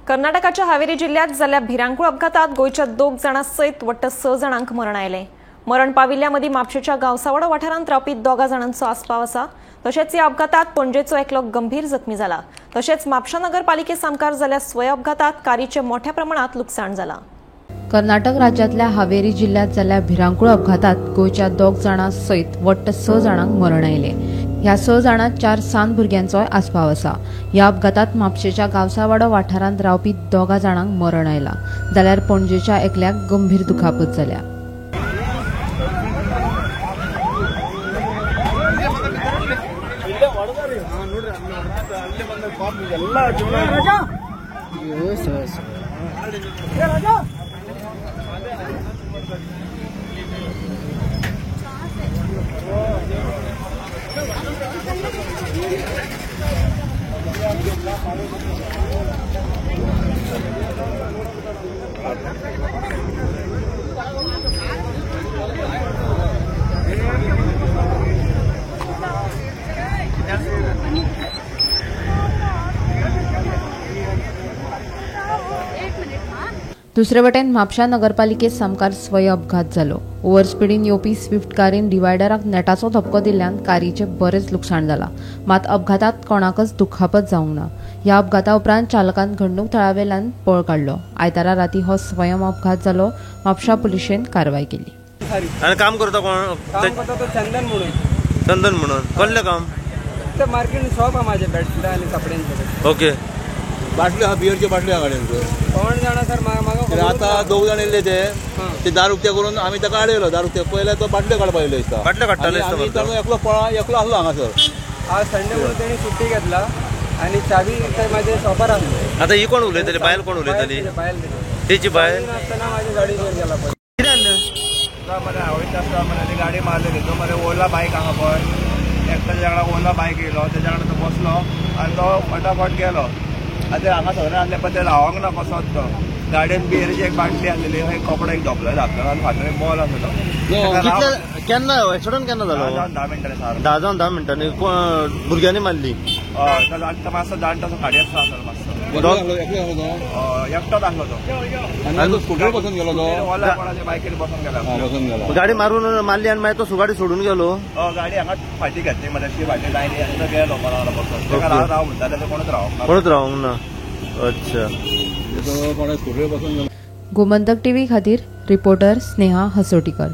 कर्नाटकाच्या हावेरी जिल्ह्यात जाल्ल्या भिरांकूळ अपघातात गोंयच्या 2 जाणां सयत वट्ट 6 जाणांक मरण आयलें. मरण पाविल्ल्या मदीं म्हापशेच्या गांवसावाडो वाठारांत रावपी 2 जाणांचो आस्पाव आसा. तशेंच ह्या अपघातात पणजेचो एकलो गंभीर जखमी जाला. तशेंच म्हापशा नगरपालिके सामकार जाल्ल्या स्वय अपघातात कारीचें मोठ्या प्रमाणात लुकसाण जालां. कर्नाटक राज्यांतल्या हावेरी जिल्ह्यात जाल्ल्या भिरांकूळ अपघातात गोंयच्या 2 जाणां सयत वट्ट 6 जाणांक मरण आयलें. ह्या 6 जाणांत 4 सान भुरग्यांचोय आस्पाव आसा. ह्या अपघातात म्हापशेच्या गांवसावाडो वाठारांत रावपी 2 जाणांक मरण आयलां, जाल्यार पणजेच्या एकल्याक गंभीर दुखापत जाल्या. दुसरे वटेन म्हापशा नगरपालिके सामकार स्वय अपघात जालो. ओव्हरस्पीडीन येवपी स्विफ्ट कारीन डिवायडराक नेटाचो धपको दिल्ल्यान कारीचें बरेंच लुकसाण जालां. मात अपघातात कोणाकच दुखापत जावंक ना. ह्या अपघाता उपरांत चालकान घडणूक थळावेल्यान पळ काडलो. आयतारा राती हो स्वयं अपघात जालो. म्हापशा पुलिशेन कारवाय केली. आणि काम करता कोण? काम करता तो चंदन म्हणून. चंदन म्हणून कसलें काम? ते मार्केट शॉप आहे माझे, बेडशीट आणि कपड्यांचे. ओके. बाटल्यो आहा, बियरच्यो बाटल्यो आहा गाडयेंच्यो. कोण जाणा सर, म्हाका आतां 2 जाण येयल्ले ते दार उक्ते करून आमी ताका आडयलो. दार उक्ते पयले तो बाटल्यो काडपाक येयलो दिसता. बाटल्यो काडटाले दिसता. एकलो पळा एकलो आसलो हांगासर. आज संडे म्हणून तेणी सुट्टी घेतला आणि चावी थंय माझ्या शॉपार आसली. आतां ही कोण उलयतली? बायल कोण उलयतली? बायल. तेची बायल आसतना माझ्या गाडीचेर गेला. कितें जालें? मरे वयता आसतना ती गाडी मारलेली. तो मरे ओला बायक हांगा पळय एकटो तेज्या वांगडा ओला बायक येयलो, तेज्या वांगडा तो बसलो आनी तो फटाफट गेलो. आतां हांगा सगळें आसलें पण ते रावंक ना कसोच. तो गाडयेन बियरीची एक बाटली आसलेली, एक कपडो एक धोपलो धापलो आनी फाटल्यान एक बॉल आसलो. केन्ना एक्सिडंट केन्ना जालो? 10 जावन 10 मिनटांनी सारको. 10 जावन 10 मिनटांनी भुरग्यांनी मारली. हय, तो जाणटो मातसो जाणटो खाडी आसलो मातसो. एकटोच आसलो तो. स्कुटर बसून गेलो तो. ओला कोणाच्या बायकीर बसून गेला. गाडी मारून मारली आनी मागीर तो सुगाडी सोडून गेलो. गाडी हांगा फाटी घातली म्हणजे अशी फाटी लायली आनी तो गेलो कोणा बसून. ताका राव राव म्हणटाले, तो कोणूच रावंक ना. कोणूच रावंक ना. अच्छा. गोमंतक टीव्ही खातीर रिपोर्टर स्नेहा हसोटीकर.